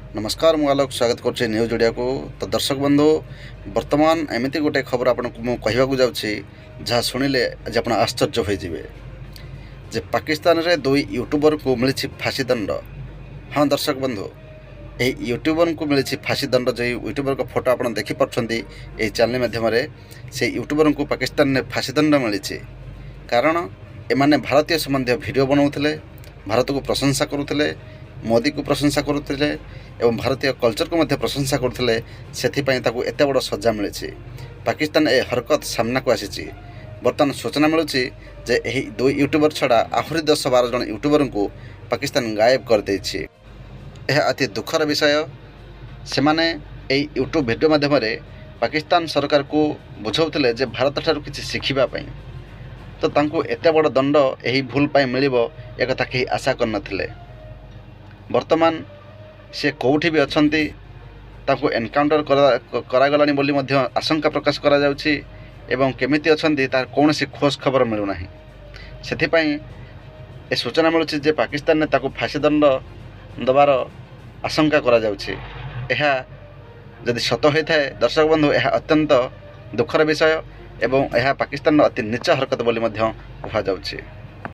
ନମସ୍କାର, ମୁଁ ଆଲୋକ, ସ୍ୱାଗତ କରୁଛି ନ୍ୟୁଜ୍ ଓଡ଼ିଆକୁ। ତ ଦର୍ଶକ ବନ୍ଧୁ, ବର୍ତ୍ତମାନ ଏମିତି ଗୋଟେ ଖବର ଆପଣଙ୍କୁ ମୁଁ କହିବାକୁ ଯାଉଛି, ଯାହା ଶୁଣିଲେ ଆଜି ଆପଣ ଆଶ୍ଚର୍ଯ୍ୟ ହୋଇଯିବେ ଯେ ପାକିସ୍ତାନରେ ଦୁଇ ୟୁଟ୍ୟୁବରଙ୍କୁ ମିଳିଛି ଫାଶୀ ଦଣ୍ଡ। ହଁ ଦର୍ଶକ ବନ୍ଧୁ, ଏହି ୟୁଟ୍ୟୁବରଙ୍କୁ ମିଳିଛି ଫାଶୀ ଦଣ୍ଡ। ଯେଉଁ ୟୁଟ୍ୟୁବରଙ୍କ ଫଟୋ ଆପଣ ଦେଖିପାରୁଛନ୍ତି ଏହି ଚ୍ୟାନେଲ ମାଧ୍ୟମରେ, ସେଇ ୟୁଟ୍ୟୁବରଙ୍କୁ ପାକିସ୍ତାନରେ ଫାଶୀ ଦଣ୍ଡ ମିଳିଛି। କାରଣ ଏମାନେ ଭାରତୀୟ ସମ୍ବନ୍ଧୀୟ ଭିଡ଼ିଓ ବନାଉଥିଲେ, ଭାରତକୁ ପ୍ରଶଂସା କରୁଥିଲେ, ମୋଦିକୁ ପ୍ରଶଂସା କରୁଥିଲେ ଏବଂ ଭାରତୀୟ କଲଚରକୁ ମଧ୍ୟ ପ୍ରଶଂସା କରୁଥିଲେ। ସେଥିପାଇଁ ତାକୁ ଏତେ ବଡ଼ ସଜା ମିଳିଛି। ପାକିସ୍ତାନ ଏ ହରକତ ସାମ୍ନାକୁ ଆସିଛି। ବର୍ତ୍ତମାନ ସୂଚନା ମିଳୁଛି ଯେ ଏହି ଦୁଇ ୟୁଟ୍ୟୁବର ଛଡ଼ା ଆହୁରି 10-12 ଜଣ ୟୁଟ୍ୟୁବରଙ୍କୁ ପାକିସ୍ତାନ ଗାୟବ କରିଦେଇଛି। ଏହା ଅତି ଦୁଃଖର ବିଷୟ। ସେମାନେ ଏହି ୟୁଟ୍ୟୁବ୍ ଭିଡ଼ିଓ ମାଧ୍ୟମରେ ପାକିସ୍ତାନ ସରକାରକୁ ବୁଝାଉଥିଲେ ଯେ ଭାରତଠାରୁ କିଛି ଶିଖିବା ପାଇଁ। ତ ତାଙ୍କୁ ଏତେ ବଡ଼ ଦଣ୍ଡ ଏହି ଭୁଲ ପାଇଁ ମିଳିବ, ଏକଥା କେହି ଆଶା କରିନଥିଲେ। ବର୍ତ୍ତମାନ ସେ କେଉଁଠି ବି ଅଛନ୍ତି, ତାଙ୍କୁ ଏନକାଉଣ୍ଟର କରାଗଲାଣି ବୋଲି ମଧ୍ୟ ଆଶଙ୍କା ପ୍ରକାଶ କରାଯାଉଛି ଏବଂ କେମିତି ଅଛନ୍ତି ତାର କୌଣସି ଖୋଜ ଖବର ମିଳୁନାହିଁ। ସେଥିପାଇଁ ଏ ସୂଚନା ମିଳୁଛି ଯେ ପାକିସ୍ତାନରେ ତାକୁ ଫାଶୀ ଦଣ୍ଡ ଦେବାର ଆଶଙ୍କା କରାଯାଉଛି। ଏହା ଯଦି ସତ ହୋଇଥାଏ ଦର୍ଶକ ବନ୍ଧୁ, ଏହା ଅତ୍ୟନ୍ତ ଦୁଃଖର ବିଷୟ ଏବଂ ଏହା ପାକିସ୍ତାନର ଅତି ନୀଚ ହରକତ ବୋଲି ମଧ୍ୟ କୁହାଯାଉଛି।